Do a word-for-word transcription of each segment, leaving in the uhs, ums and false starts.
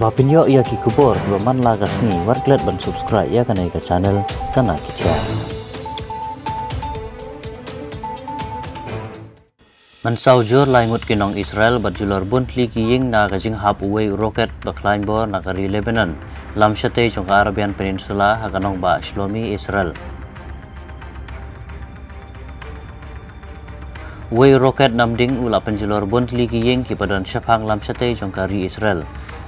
Ba pynïoh ïa ki khubor ba man la ka sngi, wat klet ban subscribe ïa kane ka channel Kana Ki Jia. Mynsaw jur lai ngut ki nong Israel bad julor bun tylli ki ïing na ka jinghap uwei u roket ba khlaiñ bor na ka ri Lebanon, lam shatei jong ka Arabian Peninsula ha ka nongbah Shlomi, Israel. Uwei u roket namding u la pynjulor bun tylli ki ïing kiba don shaphang lam shatei jong ka ri Israel.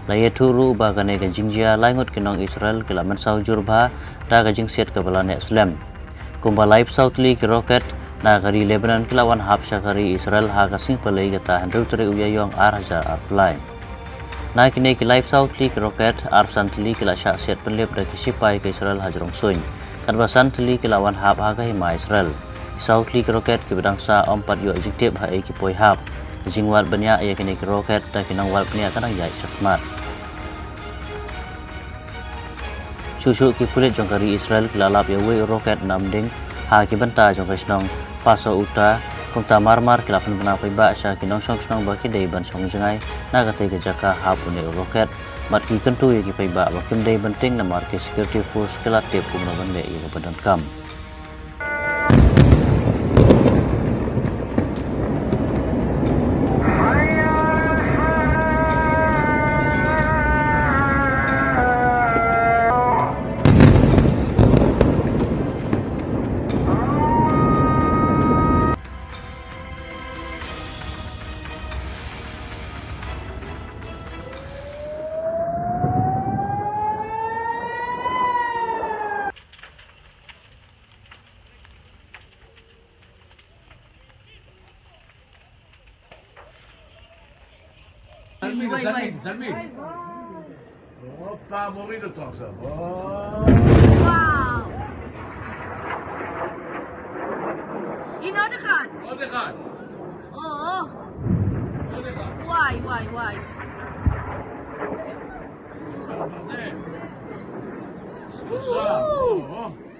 La ïathuh ruh ba kane ka jingjia lai ngut ki nong Israel ki la mynsaw jur bha da ka jingsiat kaba la neh slem. Kumba laiphew saw tylli ki roket na ka ri Lebanon ki la wan hap sha ka ri Israel ha ka sngi Palei kata hynriew tarik u Ïaïong ar hajar arphew lai. Na kine ki laiphew saw tylli ki roket, arphew san tylli ki la shah siat pynlip da ki shipai ka Israel hajrong suiñ. Katba san tylli ki la wan hap ha ka hima Israel. Ki saw tylli ki roket kiba dang sah ym pat ïoh jingtip ha ei ki poi hap. Ka jingwad bniah ïa kine ki roket da ki nongwad bniah ka dang ïaid shakhmat. Shuh shuh ki pulit jong ka ri Israel ki la lap ïa uwei u roket namding ha ki bynta jong ka shnong Paso Uta, kumta mar mar ki la pynbna paidbah sha ki nongshong shnong ba ki dei ban shong jngai na katei ka jaka hap une u roket. Bad ki kyntu ïa ki paidbah ba kim dei ban tieng namar ki security force ki la tip kumno ban leh ïa kaba donkam. Salmi, Salmi, Salmi. Opa, movido todo eso. Oh. Wow. In other card. Other card. Oh. Other card. Why, why, why? Al pasé. Ooh. Oh.